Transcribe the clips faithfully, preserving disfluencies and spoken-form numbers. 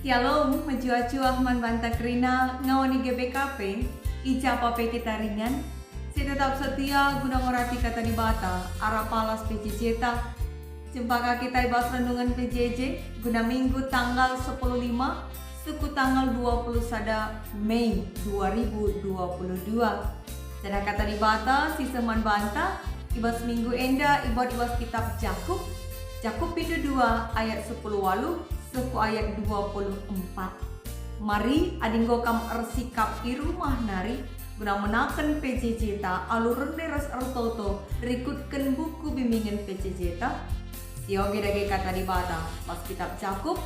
Shalom, mejuah-juah man banta kerina ngawan i G B K P, i ja pe kita ringan, si tetap setia guna ngorati Kata Dibata arah palas P J J ta. Jumpa ka kita i bas renungen P J J guna Minggu tanggal sepuluh lima, suku tanggal dua puluh sada Mei dua ribu dua puluh dua. Janah Kata Dibata si seh man banta i bas minggu enda ibuat i bas kitab Jakup, Jakup pindo dua ayat sepuluh waluh seh ku ayat dua puluh empat. Mari, adi enggo kam ersikap i rumah nari, guna menaken P J J ta alu rende ras ertoto rikutken buku bimbingen P J J ta, sioge dage Kata Dibata bas kitab Jakup,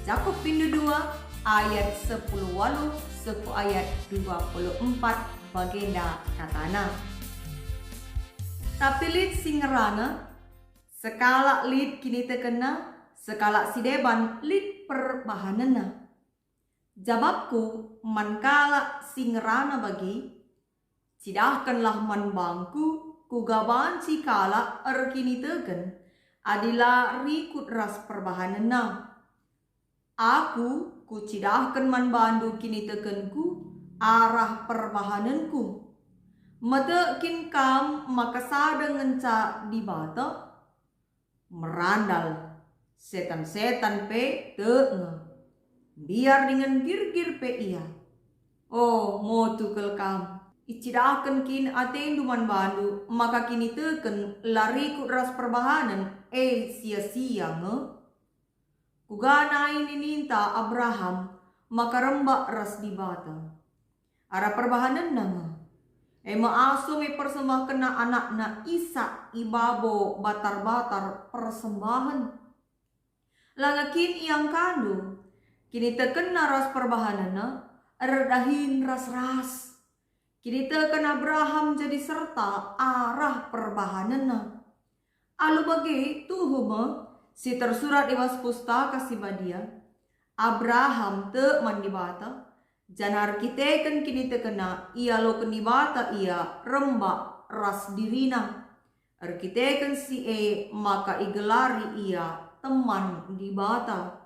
Jakup pindo dua ayat sepuluh waluh seh ku ayat dua puluh empat bagenda katana. Tapi lit si ngerana, sekalak lit kinitekenna, sekalak si deban lit perbahanenna. Jabapku man kalak si ngerana bagi, cidahkenlah man bangku kuga banci kalak erkiniteken adi la rikut ras perbahanenna. Aku kucidahken man bandu kinitekenku arah perbahanenku. Metek kin kam maka sada ngenca Dibata? Merandal, setan-setan pe tek nge. Mbiar dingen girgir pe ia. O, motu kal kam! Icidahken kin atendu man bandu maka kiniteken la rikut ras perbahanen e sia-sia nge? Kuga nai nininta Abraham maka rembak ras Dibata? Arah perbahanenna nge. E me asum ipersembahkenna anakna Isak i babo batar-batar persembahen. La nge kin iangkandu kinitekenna ras perbahanenna erdahin ras-ras? Kiniteken Abraham jadi serta arah perbahanenna. Alu bage tuhu me si tersurat i bas Pustaka Si Badia, Abraham tek man Dibata, janah erkiteken kinitekenna ialoken Dibata ia rembak ras dirina. Erkiteken si e maka igelari ia teman Dibata.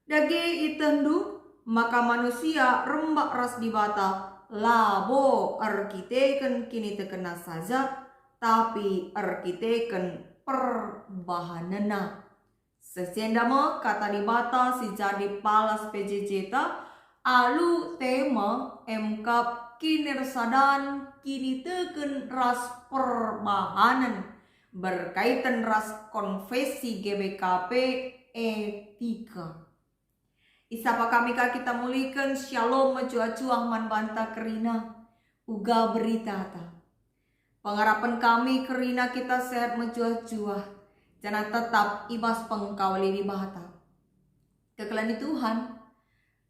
Dage ietehndu maka manusia rembak ras Dibata labo erkiteken kinitekenna saja, tapi erkiteken perbahanenna. Seh si enda me Kata Dibata si jadi palas P J J ta alu tema emkap kinirsadan kiniteken ras perbahanen berkaiten ras konfesi G B K P etika. Isapa kami ka kita muliken syalom mejuah-juah man banta kerina uga beritata. Pengarapen kami kerina kita sehat mejuah-juah, janah tetap i bas pengkawali Dibata. Kekelengen Tuhan,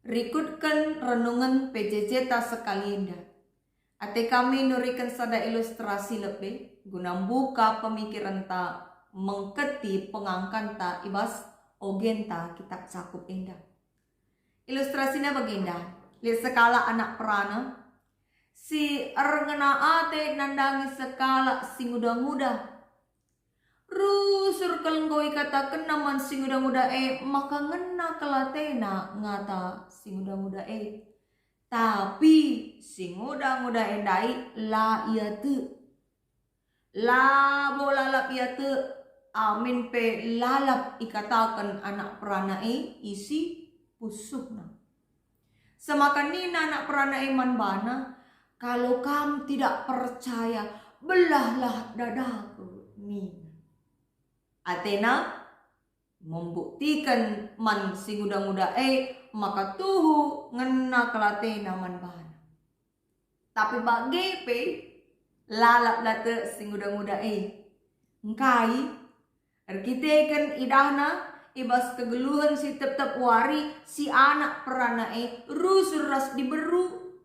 rikutken renungen P J J ta sekali enda. Ate kami nuriken sada ilustrasi lebe guna mbuka pemikirenta mengketi pengangkanta i bas ogenta kitab Jakup enda. Ilustrasina bagenda, lit sekalak anak perana si erngena ate nandangi sekalak si nguda-nguda. Rusur kal enggo ikatakenna man si nguda-nguda e maka ngena kal atena ngata si nguda-nguda e. Tapi si nguda-nguda e ndai la ia tek. Labo lalap ia tek, amin pe lalap ikataken anak perana e isi pusuhna. Semaka nina anak perana e man bana, "Kalau kam tidak percaya, belahlah dadaku," nina. Atena membuktiken man si nguda-nguda e maka tuhu ngena kal atena man bana. Tapi bage pe lalap la tek si nguda-nguda e. Engkai? Erkiteken idahna i bas kegeluhen si tep-tep wari si anak perana e rusur ras diberu,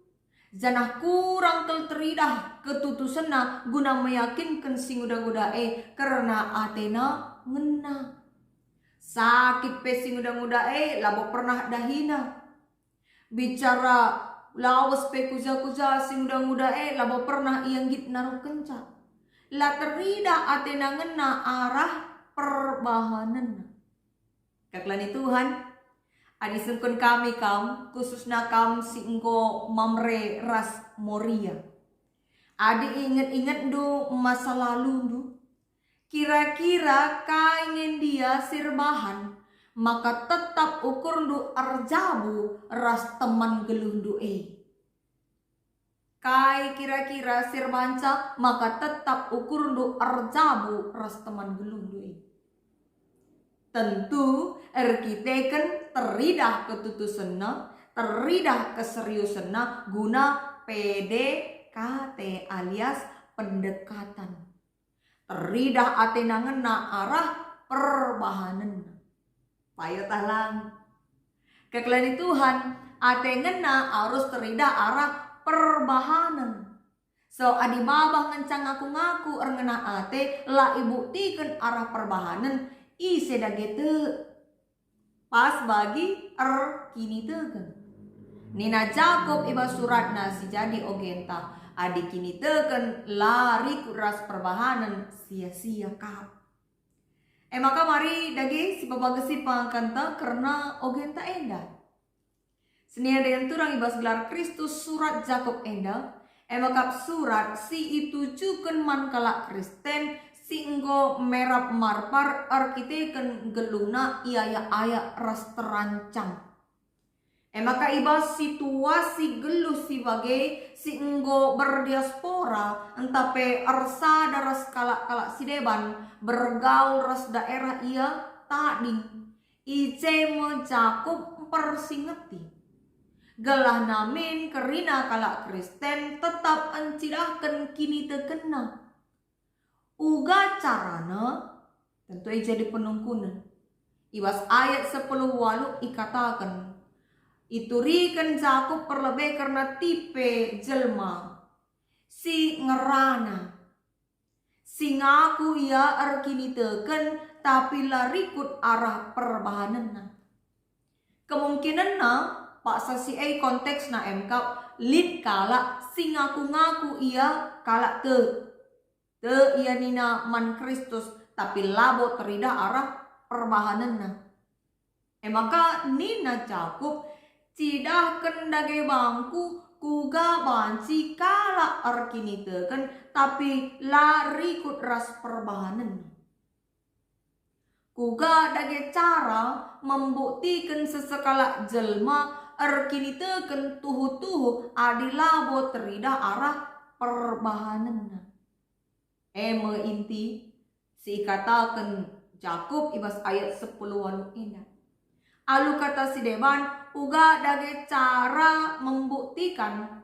janah kurang kal teridah ketutusenna guna meyakinken si nguda-nguda e kerna atena ngena. Sakit pe si nguda-nguda e labo pernah dahina. Bicara lawes pe kuja-kuja si nguda-nguda e labo pernah ia nggit naruhkenca. La teridah atena ngena arah perbahanenna. Kekelengen Tuhan, Adi sungkun kami kam, khususna kam si enggo Mamre ras Moria. Adi inget-ingetndu masa lalundu, kira-kira kai nge ndia si erbahan maka tetap ukurndu erjabu ras teman geluhndu e? Kai kira-kira si erbahanca maka tetap ukurndu erjabu ras teman geluhndu e? Tentu erkiteken teridah ketutusenna, teridah keseriusenna guna P D K T alias pendekatan. Teridah atena ngena arah perbahanenna. Payo tah lang. Kekelengen Tuhan, ate ngena arus teridah arah perbahanen. So, adi babah ngenca ngaku-ngaku erngena ate, la ibuktiken arah perbahanen, ise dage tek? Pas bagi erkiniteken. Nina Jakob i bas suratna si jadi ogenta, adi kiniteken la rikut ras perbahanen, sia-sia kap. E maka mari dage sipabagasi pengakanta kerna ogenta enda. Senina dage nterang i bas gelar Kristus surat Jakob enda, e maka surat si itujuken man kalak Kristen si enggo merap marpar erkiteken geluhna iayak-ayak ras terancam. E maka i bas situasi geluh si bage si enggo berdiaspora ntah pe ersada ras kalak-kalak si deban, bergaul ras daerah ia tading, i je me Jakob mpersingeti, gelah namin kerina kalak Kristen tetap encidahken kinitekenna. Uga carana, tentu e jadi penungkunen. I bas ayat sepuluh waluh ikataken, ituriken Jakob perlebe kerna tipe jelma si ngerana, si ngaku ia erkiniteken tapi la rikut arah perbahanenna. Kemungkinenna paksa si e konteksna emkap lit kalak si ngaku-ngaku ia kalak tek. Tek ia nina man Kristus, tapi labo teridah arah perbahanenna. E maka nina Jakob, "Cidahken dage bangku, kuga banci kalak erkiniteken, tapi la rikut ras perbahanenna." Kuga dage cara membuktiken sesekalak jelma erkiniteken tuhu-tuhu adi labo teridah arah perbahanenna? E me inti si ikataken Jakob i bas ayat sepuluh waluh enda. Alu kata si deban, uga dage cara membuktikan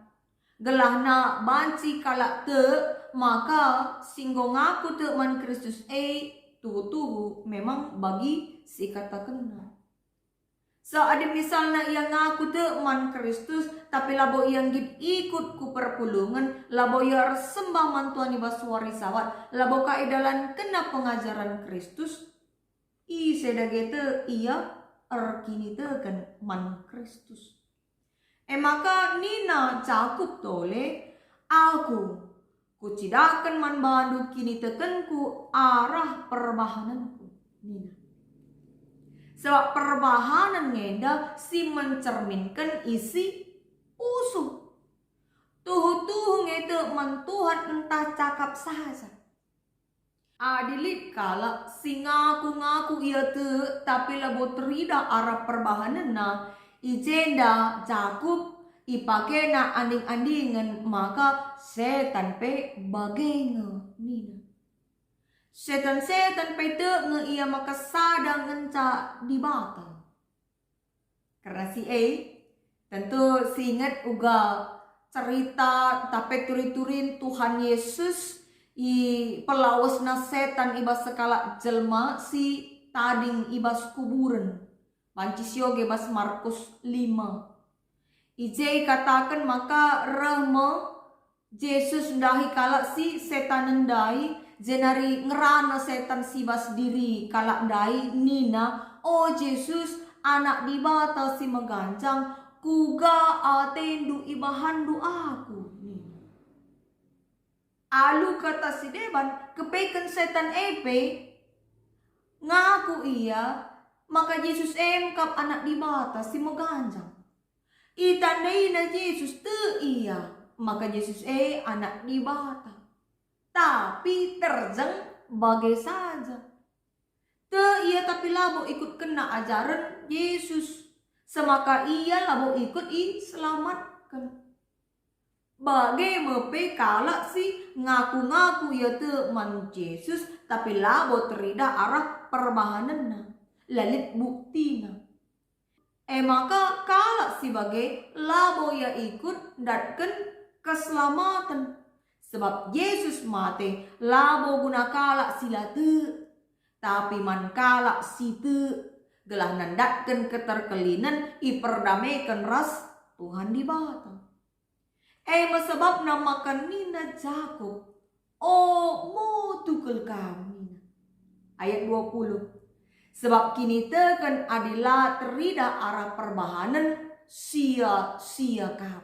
gelahna banci kalak tek maka si enggo ngaku tek man Kristus e tuhu-tuhu memang bagi si ikatakenna. So, adi misalna ia ngaku tek man Kristus, tapi labo ia nggit ikut ku perpulungen, labo ia ersembah man Tuhan i bas wari Sabat, labo ka idalankenna pengajaren Kristus, ise dage tek ia erkiniteken man Kristus. E maka nina Jakob tole, "Aku kucidahken man bandu kinitekenku arah perbahanenku," nina. Sebab perbahanen ngenda si mencerminken isi pusuh. Tuhu-tuhu nge tek man Tuhan ntah cakap saja. Adi lit kalak si ngaku-ngaku ia tek tapi labo teridah arah perbahanenna, i jenda Jakob ipakena anding-andingen maka setan pe bage nge nina. Setan-setan pe tek nge ia maka sada ngenca Dibata. Kerna si e, tentu siinget uga cerita ntah pe turi-turin Tuhan Yesus ipelawesna setan i bas sekalak jelma si tading i bas kuburen. Banci sioge bas Markus lima. I je ikataken maka reh me Jesus ndahi kalak si setanen ndai, jenari ngerana setan si bas diri kalak ndai nina, "O Jesus, Anak Dibata si meganjang, kuga atendu ibahanndu aku?" nina. Alu kata si deban, kepeken setan e pe ngaku ia maka Jesus e kap Anak Dibata si meganjang. Itandaina Jesus tek ia maka Jesus e Anak Dibata. Tapi terjeng bage saja. Tek ia tapi labo ikutkenna ajaren Jesus, semaka ia labo ikut iselamatken. Bage me pe kalak si ngaku-ngaku ia tek man Jesus, tapi labo teridah arah perbahanenna, la lit buktina. E maka kalak si bage labo ia ikut ndatken keselamaten, sebab Jesus mate labo guna kalak si la tek, tapi man kalak si tek, gelah nandatken keterkelinen iperdameken ras Tuhan Dibata. E me sebabna maka nina Jakob, "O motu kal kam," nina. Ayat dua puluh, "Sebab kiniteken adi la teridah arah perbahanen, sia-sia kap,"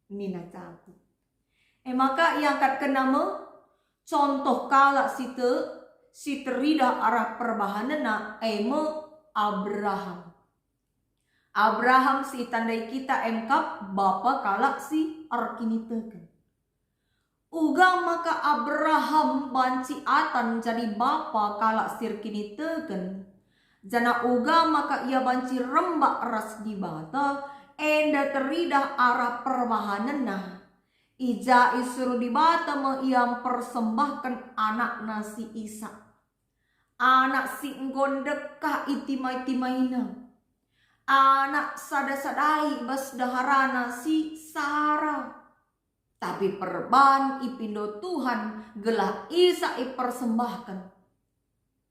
nina Jakob. E maka iangkatkenna me contoh kalak si tek, si teridah arah perbahanenna, e me Abraham. Abraham si itandai kita e kap bapa kalak si erkiniteken. Uga maka Abraham banci atan jadi bapa kalak si erkiniteken, janah uga maka ia banci rembak ras Dibata, enda teridah arah perbahanenna. I ja isuruh Dibata me ia mpersembahken anakna si Isak, anak si enggo ndekah itima-timaina, anak sada-sadai bas ndeharana si Sara. Tapi perban ipindo Tuhan gelah Isak ipersembahken.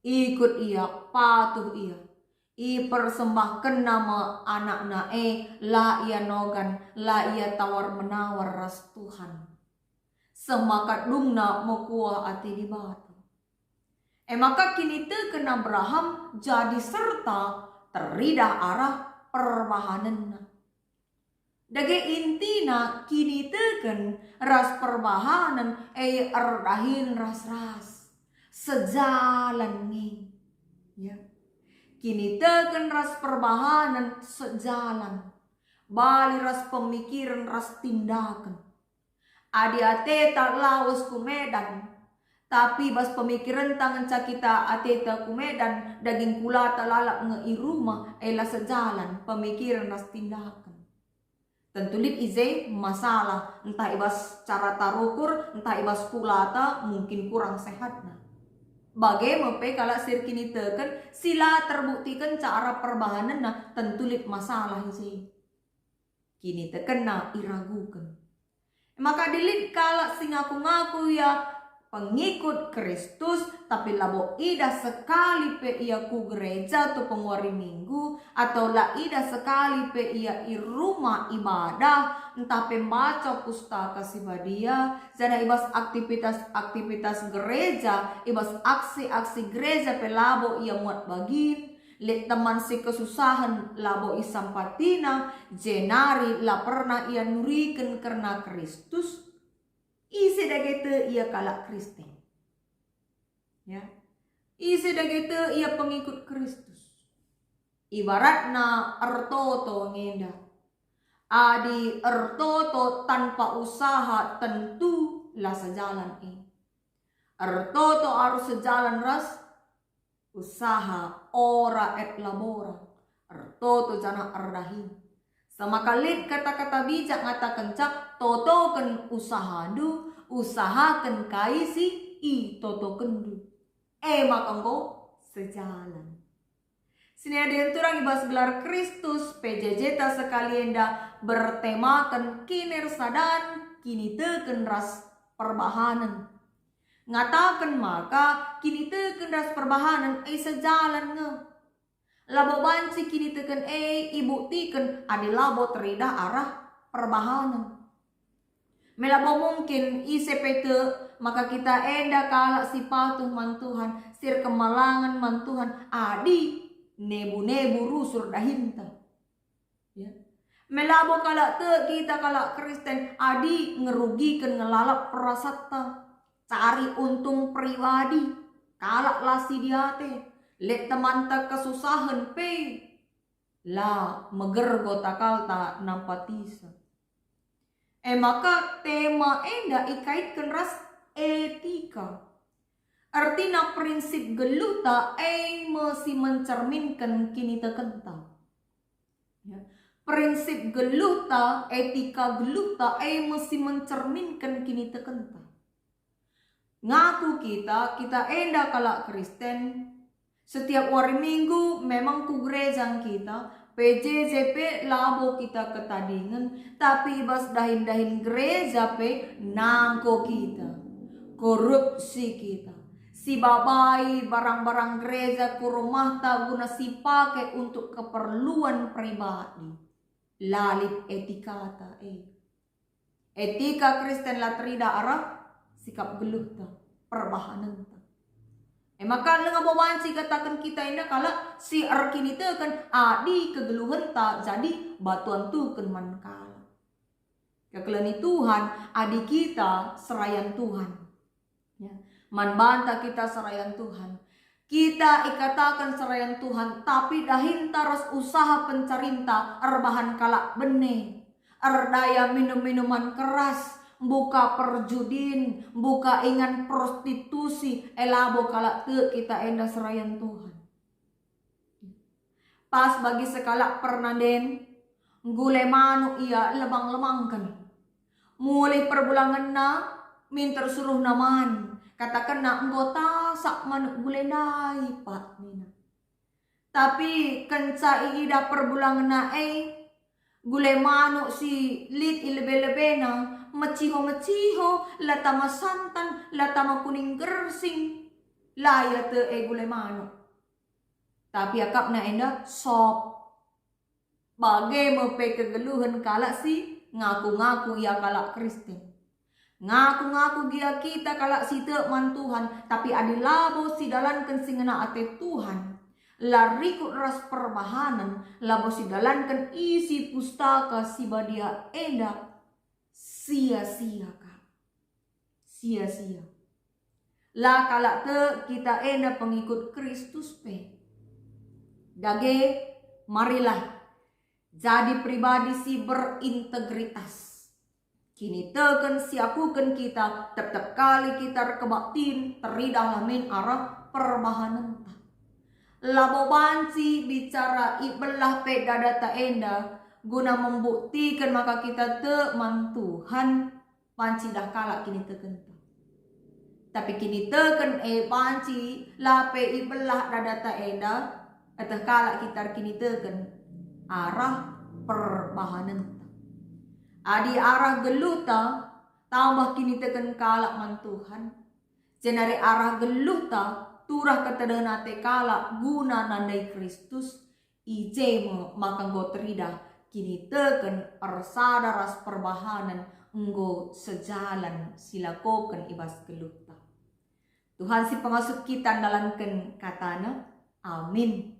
Ikut ia, patuh ia. Ipersembahkenna me anakna e, la ia nogan, la ia tawar-menawar ras Tuhan. Seh maka dungna mekuah ate Dibata. E maka kiniteken Abraham jadi serta teridah arah perbahanenna. Dage intina kiniteken ras perbahanen e erdahin ras-ras, sejalan nge. Ya. Kiniteken ras perbahanen sejalan, bali ras pemikiren ras tindaken. Adi ateta lawes ku Medan, tapi bas pemikirenta ngenca kita ateta ku Medan, daging kulata lalap nge i rumah, e la sejalan pemikiren ras tindaken. Tentu lit i je masalah, ntah i bas cara tarukur, ntah i bas kulata mungkin kurang sehatna. Bage me pe kalak si erkiniteken si la terbuktikenca arah perbahanenna, tentu lit masalah i je. Kinitekenna iraguken. Maka adi lit kalak si ngaku-ngaku ia pengikut Kristus, tapi labo idah sekali pe ia ku gereja tupung wari Minggu, atau la idah sekali pe ia i rumah ibadah, ntah pe mbaca Pustaka Si Badia, janah i bas aktivitas-aktivitas gereja, i bas aksi-aksi gereja pe labo ia muat bagin, lit teman si kesusahen labo isampatina, jenari la pernah ia nuriken kerna Kristus, ise dage tek ia kalak Kristen? Ya. Ise dage tek ia pengikut Kristus? Ibaratna ertoto ngenda. Adi ertoto tanpa usaha, tentu la sejalan e. Ertoto arus sejalan ras usaha, ora et labora, ertoto janah erdahin. Semaka lit kata-kata bijak ngatakenca, "Totoken usahandu, usahaken kai si itotokenndu." E maka enggo sejalan. Senina dingen turang i bas gelar Kristus, P J J ta sekali enda bertemaken kinirsadan, kiniteken ras perbahanen. Ngataken maka kiniteken ras perbahanen e sejalan nge. Labo banci kiniteken e ibuktiken adi labo teridah arah perbahanen. Me labo mungkin ise pe tek maka kita enda kalak si patuh man Tuhan, si erkemalangen man Tuhan, adi nebu-nebu rusur dahinta. Ya. Me labo kalak tek kita kalak Kristen adi ngerugiken ngelalap perasatta, cari untung pribadi, kalak la si diate, Lit temanta kesusahen pe la megergo takalta nampatisa. E maka tema enda ikaitken ras etika. Ertina prinsip geluhta e me si mencerminken kinitekenta. Ya. Prinsip geluhta, etika geluhta e me si mencerminken kinitekenta. Ngaku kita, kita enda kalak Kristen. Setiap wari Minggu memang ku gereja kita, P J J pe labo kita ketadingen, tapi i bas dahin-dahin gereja pe nangko kita. Korupsi kita. Sibabai barang-barang gereja ku rumahta guna sipake untuk keperluan pribadi. La lit etikata e. Etika Kristen la teridah arah sikap geluhta, perbahanenta. E maka labo banci ikataken kita enda kalak si erkiniteken adi kegeluhenta jadi batuan tuken man kalak. Kekelengen Tuhan, adi kita serayan Tuhan. Ya, man banta kita serayan Tuhan. Kita ikataken serayan Tuhan, tapi dahinta ras usaha pencarinta erbahan kalak bene, erdaya minum-minuman keras, mbuka perjudin, mbuka ingan prostitusi, e labo kalak tek kita enda serayan Tuhan. Pas bagi sekalak pernanden, nggule manuk ia lemang-lemangken. Mulih perbulangenna, minter suruhna man, katakenna enggo tasak manuk gule ndai, Pak, nina. Tapi kenca iidah perbulangenna e, gule manuk si lit i lebe-lebena meciho-meciho, la tama santan, la tama kuning gersing, la ia tek e gule manuk. Tapi akapna enda sop. Bage me pe kegeluhen kalak si ngaku-ngaku ia kalak Kristen. Ngaku-ngaku gia kita kalak si tek man Tuhan, tapi adi labo sidalanken si ngena ate Tuhan, la rikut ras perbahanen, labo sidalanken isi Pustaka Si Badia enda, sia-sia kap. Sia-sia. La kalak tek kita enda pengikut Kristus pe. Dage, marilah jadi pribadi si berintegritas. Kiniteken si akuken kita, tep-tep kali kita erkebaktin, teridah la min arah perbahanenta. Labo banci bicara ibelah pe dadata enda guna membuktiken maka kita tek man Tuhan, banci idah kalak kinitekenta. Tapi kiniteken e banci la pe ibelah dadata enda, eteh kalak kita erkiniteken arah perbahanenta. Adi arah geluhta tambah kiniteken kalak man Tuhan, jenari arah geluhta turah ketedehen ate kalak guna nandai Kristus, i je me maka enggo teridah kiniteken ersada ras perbahanen enggo sejalan silakoken i bas geluhta. Tuhan si pengasup kita ndalanken kataNa. Amin.